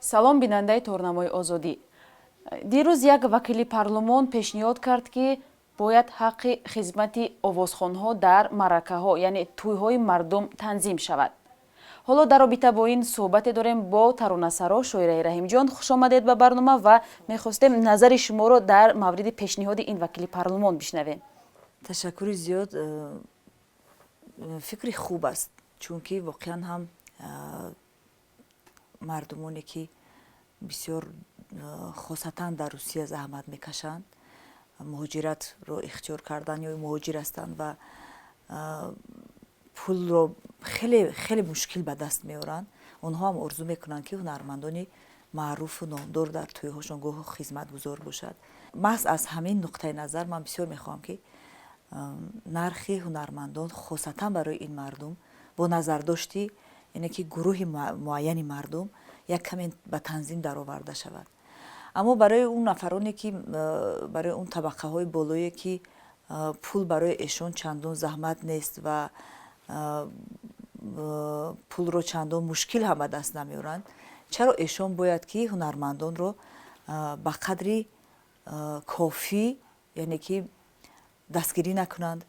Салом, бинандаи торнамои Озодӣ. Дирӯз як вакили парлумон пешниҳод кард, ки бояд ҳаққи хизмати овозхонҳо дар маъракаҳо, яъне тӯйҳои мардум, танзим шавад. Ҳоло дар робита бо ин суҳбате дорем бо таронасаро Шоираи Раҳимҷон. Хушомадед ба барнома ва мехостем назари шуморо дар мавриди пешниҳоди ин вакили парлумон бишнавем. Ташаккури зиёд. Фикри хуб аст, чунки воқеан ҳам мардумоне, ки бисёр, хосатан дар Русия заҳмат мекашанд, муҳоҷиратро ихтиёр кардан ё муҳоҷир ҳастанд ва пулро хеле хеле мушкил ба даст меоранд, онҳо ҳам орзу мекунанд, ки ҳунармандони маъруфу номдор дар тӯйҳошон гоҳо хизматгузор бошад. Маҳз аз ҳамин нуқтаи назар ман бисёр мехоҳам, ки нархи ҳунармандон, хосатан барои ин мардум, бо назардошти яъне ки гурӯҳи муайяни мардум, як каме ба танзим дароварда шавад. Аммо барои он нафароне, ки барои он табақаҳои болое, ки пул барои эшон чандон заҳмат нест ва пулро чандон мушкил ҳам ба даст намеоранд, чаро эшон бояд ки ҳунармандонро ба қадри кофӣ, яъне ки дастгирӣ накунанд?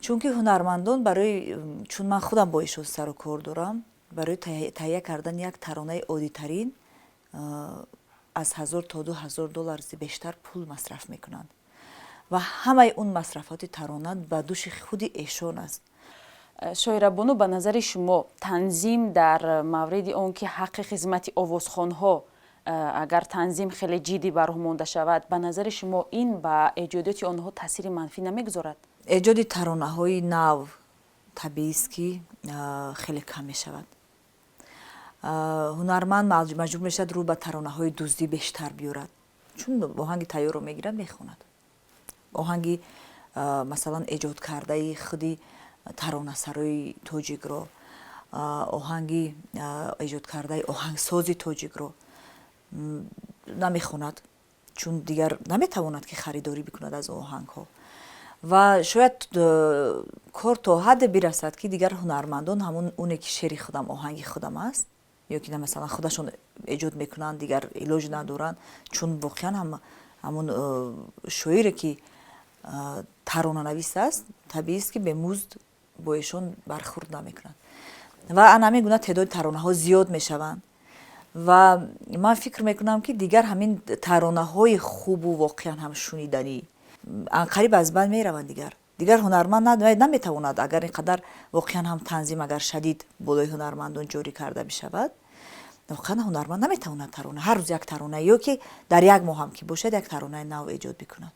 Чунки ҳунармандон барои, чун ман худам бо эшон сару кор дорам, барои таҳия кардани як таронаи оддитарин аз 1000 то 2000 доллар бештар пул масраф мекунанд ва ҳамаи он масрафоти тарона ба дӯши худи эшон аст. Шоирабону, ба назари шумо, танзим дар мавриди он ки ҳаққи хизмати овозхонҳо агар танзим хеле ҷиддӣ ба роҳ монда шавад, ба назари шумо, ин ба эҷодиёти онҳо таъсири манфӣ намегузорад? Эҷоди таронаҳои нав табиист, ки хеле кам мешавад. Ҳунарманд маҷбур мешавад рӯ ба таронаҳои дуздӣ бештар биёрад, чун оҳанги тайёрро мегирад, мехонад. Оҳанги, масалан, эҷодкардаи худи таронасарои тоҷикро, оҳанги эҷодкардаи оҳангсози тоҷикро намехонад, чун дигар наметавонад, ки харидорӣ бикунад аз оҳангҳо. Ва шояд кор то ҳадде бирасад, ки дигар ҳунармандон ҳамон оне ки шеъри худам, оҳанги худам аст ё ки, масалан, худашон эҷод мекунанд, дигар илоҷ надоранд, чун воқеан ҳам ҳамон шоире, ки таронанавис аст, табиист, ки бемузд бо эшон бархӯрд намекунад ва ана ҳамин гуна теъдоди таронаҳо зиёд мешаванд. Ва ман фикр мекунам, ки дигар ҳамин таронаҳои хубу воқеан ҳам шуниданӣ анқариб аз байн мераванд. Дигар ҳунарманд наметавонад, агар ин қадар воқеан ҳам танзим агар шадид болои ҳунармандон ҷорӣ карда бишавад, воқеан ҳунарманд наметавонад тарона, ҳар рӯз як тарона ё ки дар як моҳ ҳам ки бошад, як таронаи нав эҷод бикунад.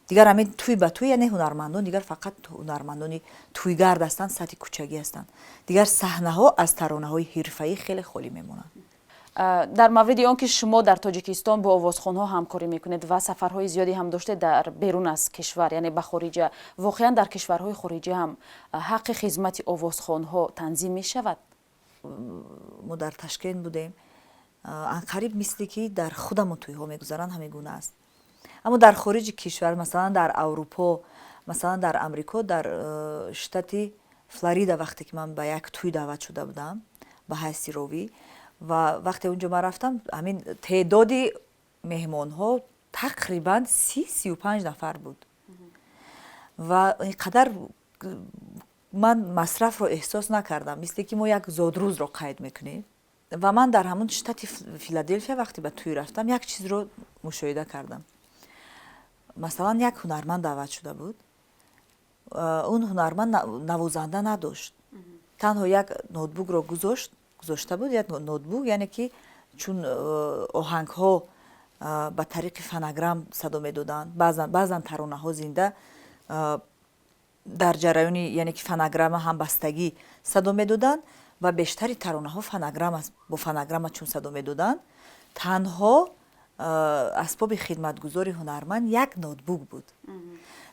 Дигар ҳамин тӯй ба тӯй, яъне ҳунармандон дигар фақат ҳунармандони тӯйгард ҳастанд, сатҳи кӯчагӣ ҳастанд. Дигар саҳнаҳо аз таронаҳои ҳирфаӣ хеле холӣ мемонанд. Дар мавриди он ки шумо дар Тоҷикистон бо овозхонҳо ҳамкорӣ мекунед ва сафарҳои зиёде ҳам доштед дар берун аз кишвар, яъне ба хориҷа, воқеан дар кишварҳои хориҷа ҳам ҳаққи хизмати овозхонҳо танзим мешавад? Мо дар Ташкент будем. Анқариб мисли ки дар худамон тӯйҳо мегузаранд, ҳамин гуна аст. Аммо дар хориҷи кишвар, масалан, дар Аврупо, масалан, дар Амрико, дар штати Флорида, вақте ки ман ба як тӯй даъват шуда будам ба ҳайси ровӣ ва вақте унҷо ман рафтам, ҳамин теъдоди меҳмонҳо тақрибан 30-35 нафар буд ва ин қадар ман масрафро эҳсос накардам, мисле ки мо як зодрӯзро қайд мекунем. Ва ман дар ҳамон штати Филаделфия вақте ба тӯй рафтам, як чизро мушоҳида кардам. Масалан, як ҳунарманд даъват шуда буд. Он ҳунарманд навозанда надошт, танҳо як ноутбукро гузошта буд, як ноутбук, яъне ки чун оҳангҳо ба тариқи фонограмм садо медоданд, баъзан таронаҳо зинда дар ҷараёни, яъне ки фонограмма ҳамбастагӣ садо медоданд ва бештари таронаҳо фонограмма, бо фонограмма чун садо медоданд, танҳо асбоби хидматгузори ҳунарманд як ноутбук буд.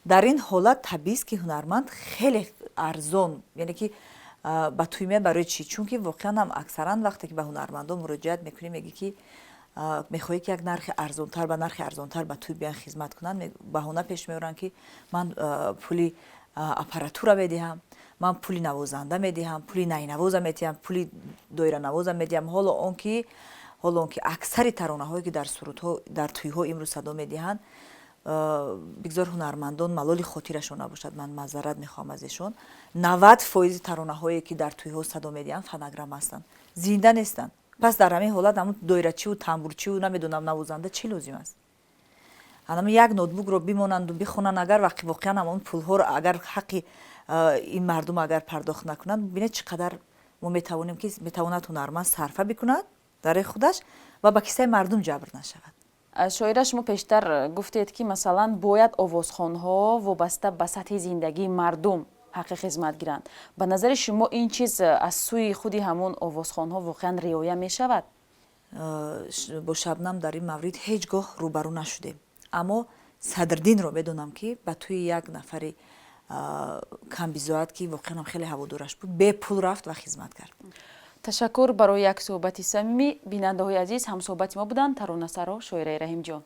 Дар ин ҳолат табиист, ки ҳунарманд хеле арзон, яъне ки ба тӯй меяд. Барои чӣ? Чунки воқеан ҳам аксаран вақте ки ба ҳунармандон муроҷиат мекунӣ, мегӣ, ки мехоҳӣ, ки як нархи арзонтар, ба нархи арзонтар ба тӯй биёян, хизмат кунанд, баҳона пеш меоранд, ки ман пули аппаратура медиҳам, ман пули навозанда медиҳам, пули найнавоза медиҳам, пули доиранавоза медиҳам. Ҳоло он ки Ҳоло он ки аксари таронаҳое, ки дар сурудҳо, дар тӯйҳо имрӯз садо медиҳанд, бигзор ҳунармандон малоли хотирашон набошад, ман маъзарат мехоҳам аз эшон, 90 фоизи таронаҳое, ки дар тӯйҳо садо медиҳанд, фонограмма ҳастанд, зинда нестанд. Пас дар ҳамин ҳолат ҳамун доирачиву тамбурчиву, намедонам, навозанда чӣ лозим аст? Ҳанами як ноутбукро бимонанду бихонанд. Агар воқеан ҳамон пулҳоро, агар ҳаққи ин мардум агар пардохт накунанд, бинед, чӣ қадар мо метавонем, ки метавонад ҳунарманд сарфа бикунад дарои худаш ва ба кисаи мардум ҷабр нашавад. Шоира, шумо пештар гуфтед, ки масалан бояд овозхонҳо вобаста ба сатҳи зиндагии мардум ҳаққи хизмат гиранд. Ба назари шумо, ин чиз аз сӯи худи ҳамон овозхонҳо воқеан риоя мешавад? Бо Шабнам дар ин маврид ҳеҷ гоҳ рӯбарӯ нашудем, аммо Садриддинро медонам, ки ба тӯи як нафари камбизоат, ки воқеан хеле ҳаводораш буд, бепул рафт ва хизмат кард. Ташаккур барои як суҳбати самимӣ. Бинандаҳои азиз, ҳамсуҳбати мо буданд таронасаро Шоираи Раҳимҷон.